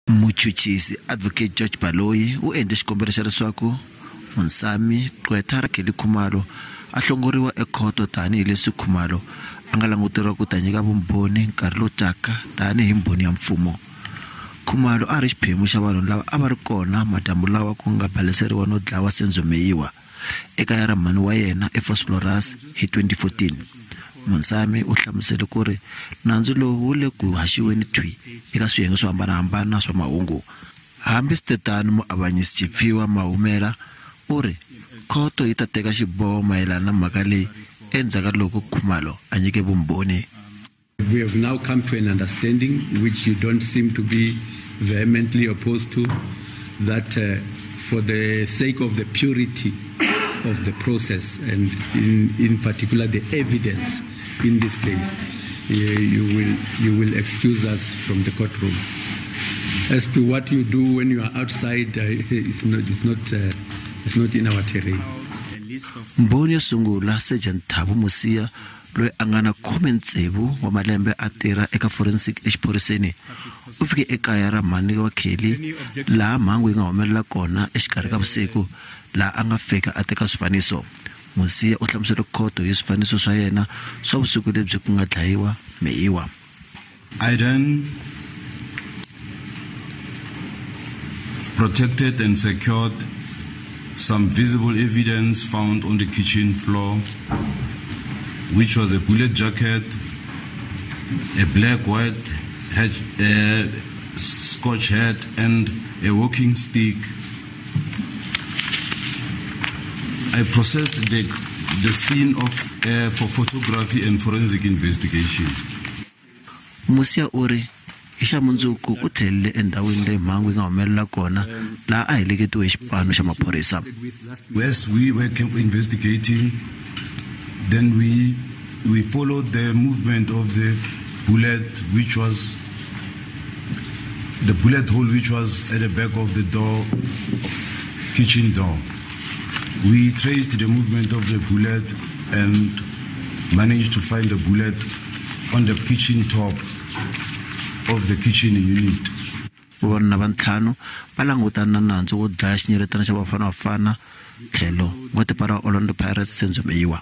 Muchuchisi Advocate George Baloyi u endle xikombelo xa leswaku Moonsamy, gqwetha ra Kelly Khumalo, a hlongoriwa ekhoto tani hi leswi Khumalo a nga languteriwa ku ta nyika vumbhoni nkarhi lowu taka tani hi mbhoni ya mfumo. Khumalo a ri xiphemu xa vanhu lava a va ri kona madyambu lawa ku nga baleseriwa no dlawa Senzo Meyiwa ekaya ra mhani wa yena eVosloorus hi 2014. Moonsamy u hlamusele ku ri nandzu lowu wu le ku haxiweni thwi eka swiyenge swo hambanahambana swa mahungu. Hambiswitetano, muavanyisi Tshifhiwa Maumela u ri khoto yi ta teka xiboho mayelana na mhaka leyi endzhaku ka loko Khumalo a nyike vumbhoni. We have now come to an understanding, which you don't seem to be vehemently opposed to, that for the sake of the purity of the process and in particular the evidence in this case, you will excuse us from the courtroom. As to what you do when you are outside, it's not in our terrain. Mbhoni yo sungula, Sergeant Thabo Mosia, loyi a nga na 16 wa malembe a tirha eka forensic exiphoriseni, u fike ekaya ra mhani wa Kelly laha mhangu yi nga humelela kona exikarhi ka vusiku, laha a nga fika a teka swifaniso. Mosia u hlamusele khoto hi swifaniso swa yena swa vusiku lebyi ku nga dlayiwa Meyiwa. I then protected and secured some visible evidence found on the kitchen floor, which was a bullet jacket, a black white head, scotch hat, and a walking stick. I processed the scene for photography and forensic investigation. Mosia u ri hi xa mundzuku u tlhelele endhawini leyi mhangu yi nga humelela kona, laha a heleketiwe hi xipano xa maphorisa. As we were investigating, then we followed the movement of the bullet, which was the bullet hole, which was at the back of the door, kitchen door. We traced the movement of the bullet and managed to find the bullet on the kitchen top of the kitchen unit. Vavanuna va ntlhanu va langutana na nandzu wo dlaya xinyeletana xa Bafana Bafana tlhelo n'watipara wa Orlando Pirates, Senzo Meyiwa.